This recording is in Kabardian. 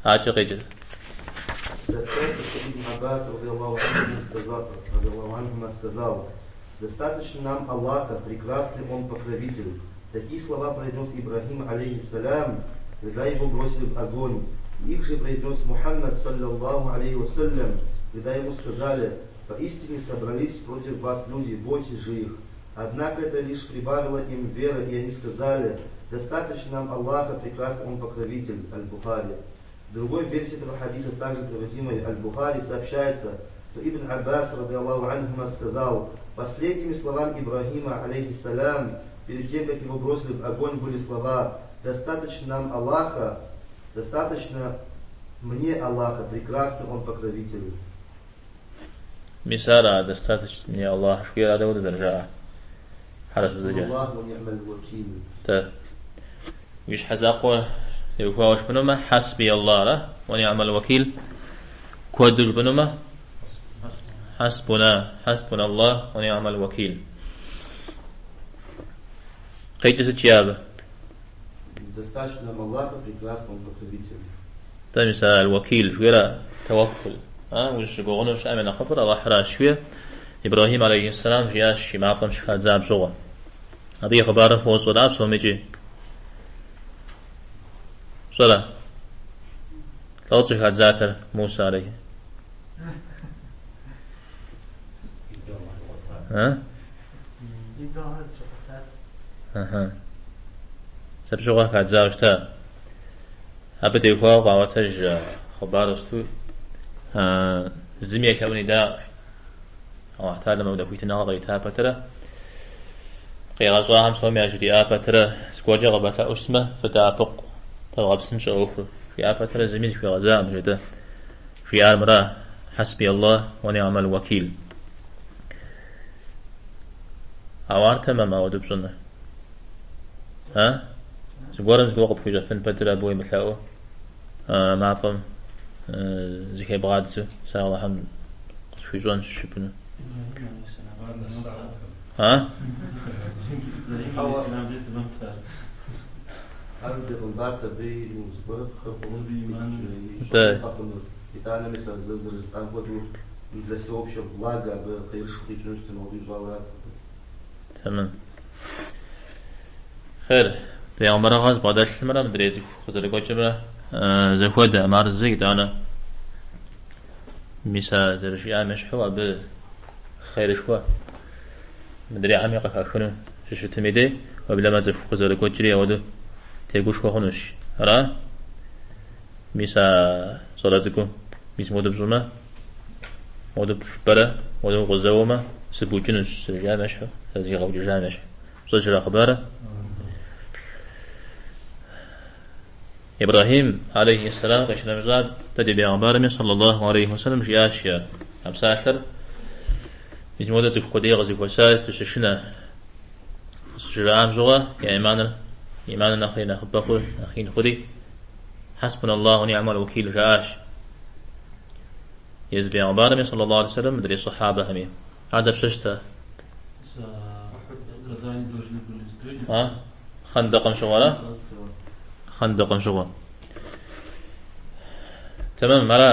Адэкӏэ къеджэ. Сообщается, что Ибн Аббас, رضي الله عنهما, сказал: «Достаточно нам Аллаха, прекрасный Он покровитель». Такие слова произнес Ибрахим, عليه السلام, когда его бросили в огонь. Их же произнес Мухаммад, صلى الله عليه وسلم, когда ему сказали: «Поистине собрались против вас люди, бойтесь же их». Однако это лишь прибавило им веры, и они сказали: «Достаточно нам Аллаха, прекрасный Он покровитель». Аль-Бухари. В другой версии этого хадиса, также приводимой Аль-Бухари, сообщается, что Ибн Аббас, رضي الله عنهما, сказал: последними словами Ибрахима, عليه السلام, перед тем, как его бросили в огонь, были слова: «Достаточно нам Аллаха, достаточно мне Аллаха, прекрасный Он покровитель». Мис ара достаточно мне Аллаха, жыхуиӏэр дауэ зэрыжаӏэр? Хьэрыпыбзэкӏэ. الله ونعم الوكيل. Тэ. Уи щхьэ закъуэ теухуауэ жыпӏэнумэ, حسبي الله ونعم الوكيل. Куэду жыпӏэнумэ, حسبنا الله ونعم الوكيل. Къикӏыр сыт абы? Достаточно нам Аллаха, прекрасный Он покровитель. Тэ мис الوكيل жыхуиӏэр توكل. Узыщыгугъыну щыӏэм я нэхъыфӏыр Аллахьыращ жыхуиӏэр Ибрахим عليه السلام жиӏащ и мафӏэм щыхадзам щыгъуэ. Абы и хъыбарыр фощӏэра псомикӏи? Пщӏэрэ? Лӏот щӏыхадзатэр Муса عليه? А? Аха. Зэпщыгъуэ хадзауэ щыта. Абы теухуауэ къаӏуэтэж хъыбару сыту зыми елъэӏун ида. Аллахь Тэхьэлам апхуэдэ хуитыныгъэ кърита пэтрэ, къигъэщӏахэм псоми яжриӏа пэтрэ, зыгуэркӏэ къывэлъэӏуу щытмэ, фыдэӏэпыкъу, дывгъэпсынщӏэ ӏуэхур. Жиӏа пэтрэ зыми зыхуигъэзакъым, жеӏэ. Жиӏар мыра: حسبي الله ونعم الوكيل. Ауэ ар тэмэм ауэдэу пщӏыныр? А? Зыгуэрым зыгуэр къыпхуищӏэфын пэтрэ абы уемылъэӏуу мафӏэм зыхебгъадзэу сэ Аллахьым къысхуищӏэнщ жыпӏэну. А? Ар бегъымбарт абы зыгуэр Да. Итӏанэ мис а зэрыжытӏам хуэдэу для всеобщего блага абы хъейрышхуэ къикӏыну щытын ищӏауэ арат. Тэмэм. Хъер, бегъымбарыгъэ зыбгъэдэлъымрэ мыдрей цӏыху къызэрыкӏуэкӏымрэ зэхуэдэкъым, ар зы итӏанэ мис а зэрыжиӏам ещхьу абы хъейрышхуэ мыдрейхэми къыхахыну щыщытым и дей, уеблэмэ цӏыху къызэрыкӏуэкӏри ауэдэу тегушхуэ хъунущ. Ара? Мис а щӏалэ цӏыкӏум, мис модэу пщӏымэ, модэу пщӏэрэ, модэу укъызэуэмэ, сыбукӏынущ, зэрыжиӏам ещхьу, зэрызигъэукӏыжам ещхьу. Пщӏэжрэ хъыбарыр? Ибрахим, عليه السلام, къищынэмыщӏа дэ ди бегъымбарми, صلى الله عليه وسلم, жиӏащ а псалъэр. Мис модэу цӏыху къудей къызэхуэса фыщышынэ. Щыжраӏам щыгъуэ я иманыр нэхъри нэхъыбэ хъу, нэхъ ин хъури, حسبنا الله ونعم الوكيل жаӏащ. Езы бегъымбарми, صلى الله عليه وسلم, мыдрей сахьабэхэми. Ар дапщэщтэ? А? Хъэндакъым щыгъуэрэ? Хъэндакъым щыгъуэ. Тэмэм, ара.